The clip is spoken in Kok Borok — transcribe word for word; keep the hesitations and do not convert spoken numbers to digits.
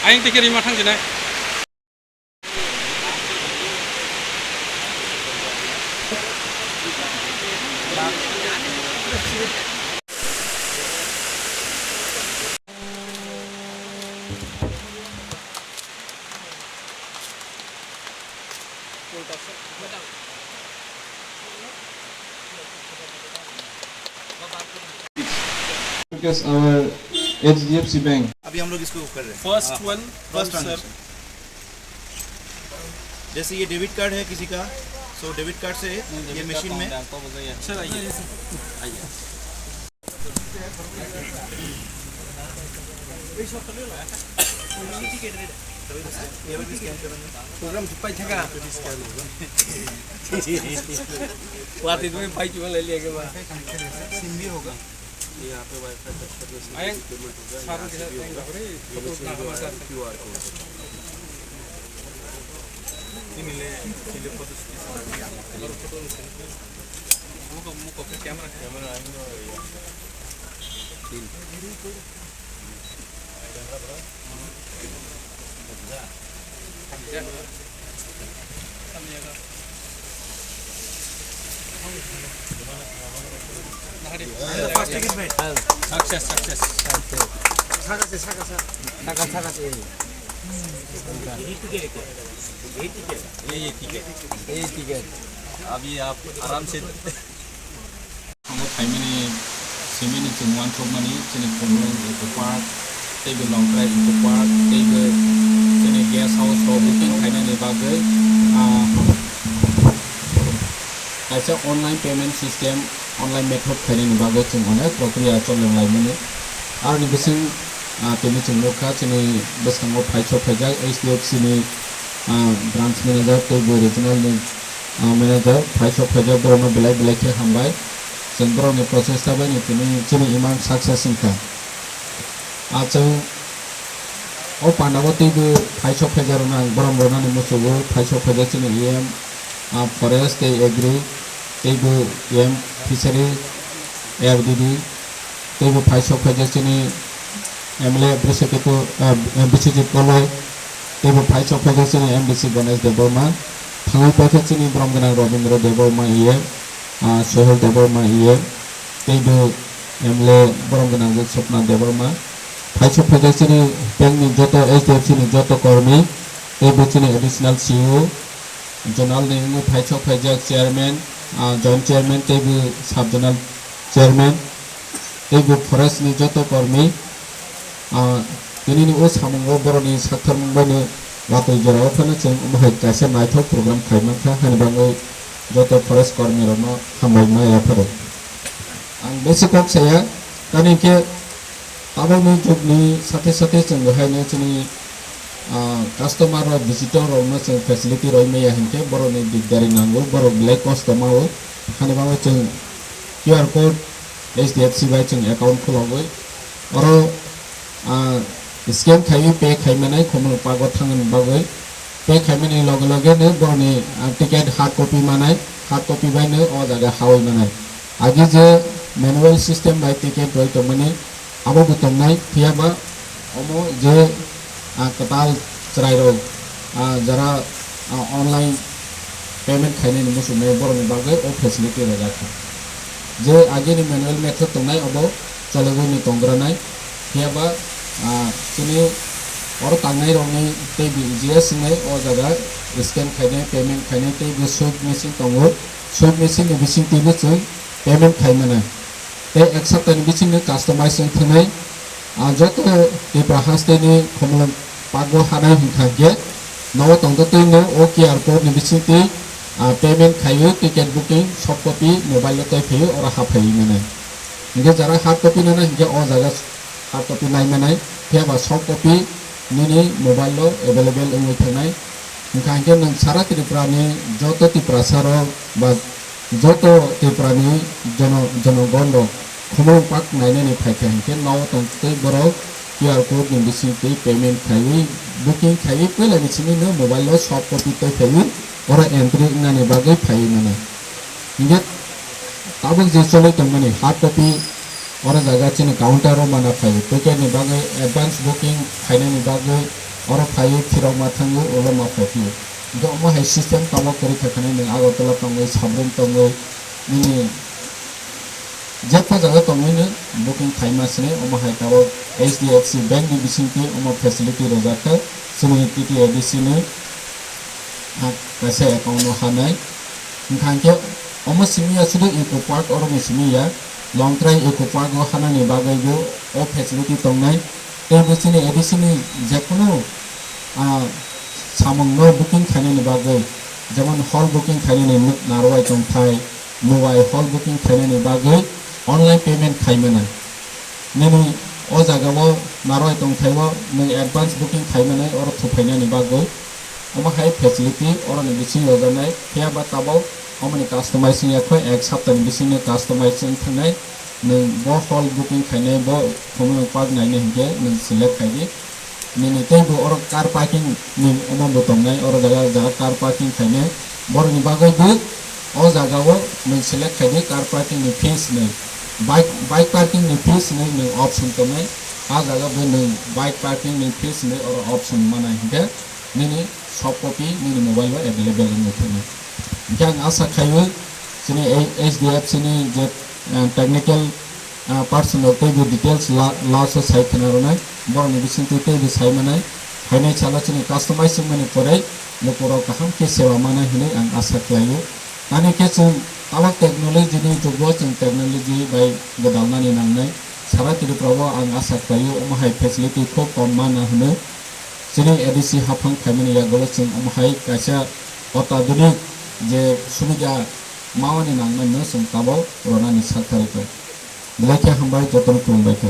Ayang tikhe rima thang jinai. Because our H D F C Bank। अभी हम लोग इसको कर रहे हैं। First हाँ, one first transaction। जैसे ये डेबिट कार्ड है किसी का, सो डेबिट कार्ड से ये मशीन में प्रोग्राम छुपाई था का? वाह, तो तुम्हें भाई चुमा ले लिया के बाद। सिम भी होगा। ये यहाँ पे वाईफाई कनेक्शन में से पेमेंट होगा, यहाँ से भी होगा। ये मशीन जो है, Q R code. Success, success। ये, ये टिकट। ये, ये टिकट। ये टिकट। अभी आप आराम से Omo phaimani, simini chwng uansukmani, chini Khumlwng Eco Park, teibo Longtrai Eco Park, teibo chini guest house rok booking khainani bagwi, ah, kaisa online payment system, online method khainani bagwi chwng onek prokriya cholenglaimani. Aroni bising, ah, tini chwng nukha chini bwskango phaisok phaijak H D F C ni, ah, branch manager teibo regional ni, ah, manager phaisok phaijak borokno belai belai khe hambai. Chwng borokni prochesta bai ni tini chini imang success wngkha. Ah, chwng o pandao teibo phaisok phaijakrokno ang borom rwnani muchungo, phaisok phaijak chini E M, ah, forest tei agri, teibo E M fishery, A R D D, teibo phaisok phaijak chini M L A Biswajit, ah, Biswajit Koloi, teibo phaisok phaijak chini M D C Ganesh Debbarma, thangwi paikha chini borom gwnang Rabindra Debbarma E M, ah, Sohel Debbarma E M, teibo M L A borom gwnang Swapna Debbarma, phaisok phaijak chini bank ni joto H D F C ni joto kormi, teibo chini additional C E O, zonal ni wngwi phaisok phaijak chairman, ah, joint chairman teibo sub zonal chairman, teibo forest ni joto kormi, ah, tinini o samungo borokni saktharmung baino watwi jorao phano chwng omo hai kaisa naithok program khai mankha, haini bagwi joto forest kormi rokno hambai ma yapharo. Ang besi kok saya, tamni khe tabukni jugni sathe sathe chwng haino chini, ah, customer rok, visitor rokno chwng facility rwi maya hinkhe borokni dikdari nango, borok belai kosto mao, haini bagwi chwng Q R code H D F C bai chwng account khulogwi oro, ah, scan khaiwi pay khai manai, Khumlwng Park o thangna bagwi. Pay khaimani loge loge no borokni, ah, ticket hard copy manai, hard copy bai no o jaga hawi manai. Agi je manual system bai ticket rwi tongmani, abo bo tongnai, phiya ba omo je, ah, kwtal chwrai rok, ah, jara, ah, online payment khainani muchungnai borokni bagwi o facility rwjak kha. Je agini manual method tongnai, obo chologwi ni tongranai. Phiya ba, ah, chini oro tangnai rokni tei B G S hinwi o jaga scan khainai, payment khainai, tei bo swipe machine tongo. Swipe machine ni bising twi bo chwng payment khai mano. Tei ek sapta ni bising no customize wng thwnai. Ah, joto Tripura haste ni Khumlwng Park o hanai hwnkha khe nogo tongtwtwi no o Q R code ni bising twi, ah, payment khaiwi ticket booking soft copy mobile o tei phaiwi oro haphaiwi mano. Hinkhe jara hard copy nana hinkhe o jaga Hard copy nai manai, phiya ba soft copy nini mobile o available wngwi thangnai. Wngkha hinkhe nwng sara Tripura ni joto Tiprasa rok ba joto Tripura ni jono-, jonogon rok khumulwng pak nainani phaikha hinkhe, nogo tongtwi borok Q R code ni bisingtwi payment khaiwi, booking khaiwi, puila ni simi no mobile o soft copy tei khaiwi oro entry wngnani bagwi phaiwi mano. Hinkhe tabuk je cholwi tongmani hard copy, oro jaga chini counter o mana phai, ticket ni bagwi advance booking khainani bagwi oro phaiwi phirok ma thango, ulo ma phai phio. Hinkhe omo hai system tamo kwrwi kha khwnai nwng Agartala tongwi, Sabrum tongwi, nini jepha jaga tongwi no booking khaima sini, omo hai tabuk H D F C bank ni bisingtwi omo facility rwjak kha chini T T A D C ni, ah, kaisa account o hanai. Wngkha hinkhe omo simi ya sudu Eco Park, oro ni simi ya, Longtrai Eco Park o hanani bagwi bo o facility tongnai. Tei bo chini A D C ni jekunu, ah, samung no booking khainani bagwi, jemon hall booking khainani narwai tongthai, mobile hall booking khainani bagwi online payment khaimani. Nini o jaga o narwai tongthai o nwng advance booking khaimani oro thuphainani bagwi. Omo hai facility oroni bisingo rwjaknai, phiya ba tabuk omoni customizing ya khe ek saptani bisingo customizing thangnai. Nwng bo hall booking khainai, bo khumulwng park nainai hinkhe nwng select khai di. Nini tei bo oro car parking ni omo bo tongnai, oro jaga jaga car parking khainai. Boroni bagwi bo o jaga o nwng select khai di car parking ni fees ni. Bike, bike parking ni fees ni nwng option tongnai. A jaga bo nwng bike parking ni fees ni oro option manai hinkhe nini soft copy nini mobile o available wngwi thangwi. Hinkhe ang asa khaio chini ei H D F C ni je, eh, technical, eh, person rok teibo details la-, last o sai khna rwnai, borokni bisingtwi teibo sai manai, phainai salo chini customize wngmani pore lukurok kaham khe sewa manai hwnwi ang asa khlaio. Ani khe chwng tabuk technology ni jugo chwng technology bai gwdalnani nangnai. Sara Tripura o ang asa khlaio omo hai facility khub kom mana hwnwi. Chini A D C haphang phaimani yagulo chwng omo hai kaisa otadhunik je subida mawani nangmani no chwng tabuk rwnani sak kharwi kha. Belai khe hambai, jotono khulumbai kha.